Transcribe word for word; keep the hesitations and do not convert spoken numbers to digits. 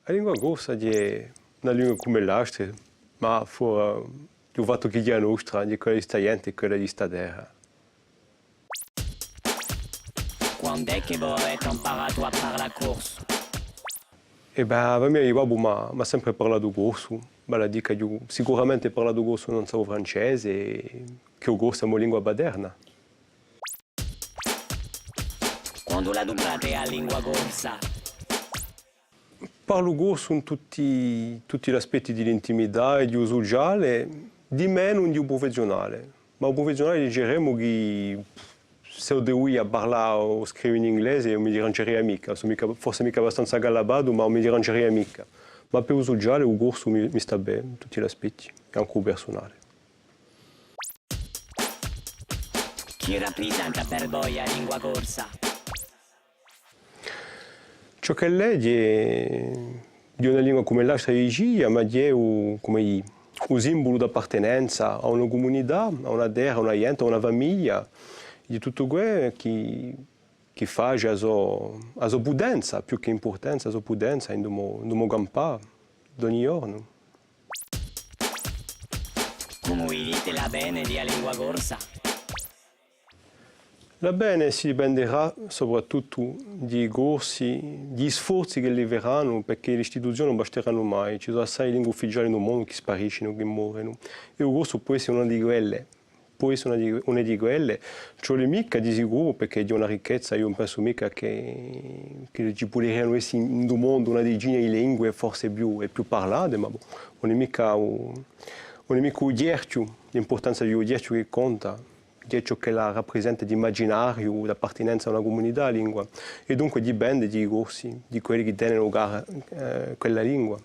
A lingua corsa hè una lingua cum'è l'altre, ma fora di u fattu chì hè a nostra, hè quella di sta ghjente, hè quella di sta terra. Quand'hè chì vo avete amparatu à parlà corsu? È bè, à mè, babbu m'hà, m'hà sempre parlatu corsu, vale à dì ch'aghju sicuramente parlatu corsu nanzu à u francese, è chì u corsu hè a mo lingua paterna. Quandu l'aduprate a lingua corsa? Parlu corsu in tutti, tutti l'aspetti di l'intimità è di u suciale, di menu in u prufessiunale. Ma u prufessiunale diceremu chì s'e duvia parlà o scrive in inglese, ùn mi dirangiaria micca, sò micca, forse micca abbastanza gallapatu, ma ùn mi dirangiaria micca. Ma per u suciale u corsu mi, mi stà bè in tutti l'aspetti, è ancu u persunale. Chì raprisenta per voi a lingua corsa? Ciò ch'ella hè, hè una lingua cum'è l'altre dicia, ma hè u, cum'è dì, u simbulu d'appartenenza à una cumunità, à una terra, à una ghjente, à una famiglia, di tuttu què chì, chì face a so, a so putenza, più chè impurtanza, a so putenza in u mo, in u mo campà d'ogni ghjornu. Cumu vidite l'avvene di a lingua corsa? L'avvene si dipenderà soprattuttu di i Corsi, di i sforzi ch'elli feranu, perchè l'istituzioni ùn basteranu mai. Ci sò assai lingue ufficiali in u mondu chì spariscenu, chì morenu. È u corsu pò esse una di quelle. Pò esse una di, una di quelle. Ci vole micca di sicuru, perchè hè una ricchezza, eiu ùn pensu micca chì, chì ci puderianu esse in, in u mondu una dicina di lingue, forse più, e più parlate, ma bon, ùn hè micca u, ùn hè micca u chjerchju, l'impurtanza di u chjerchju chì conta. Hè ciò ch'ella raprisenta d'imaginariu, d'appartenenza à una cumunità, a lingua, è dunque dipende di i Corsi, di quelli chì tenenu cara, eh, quella lingua.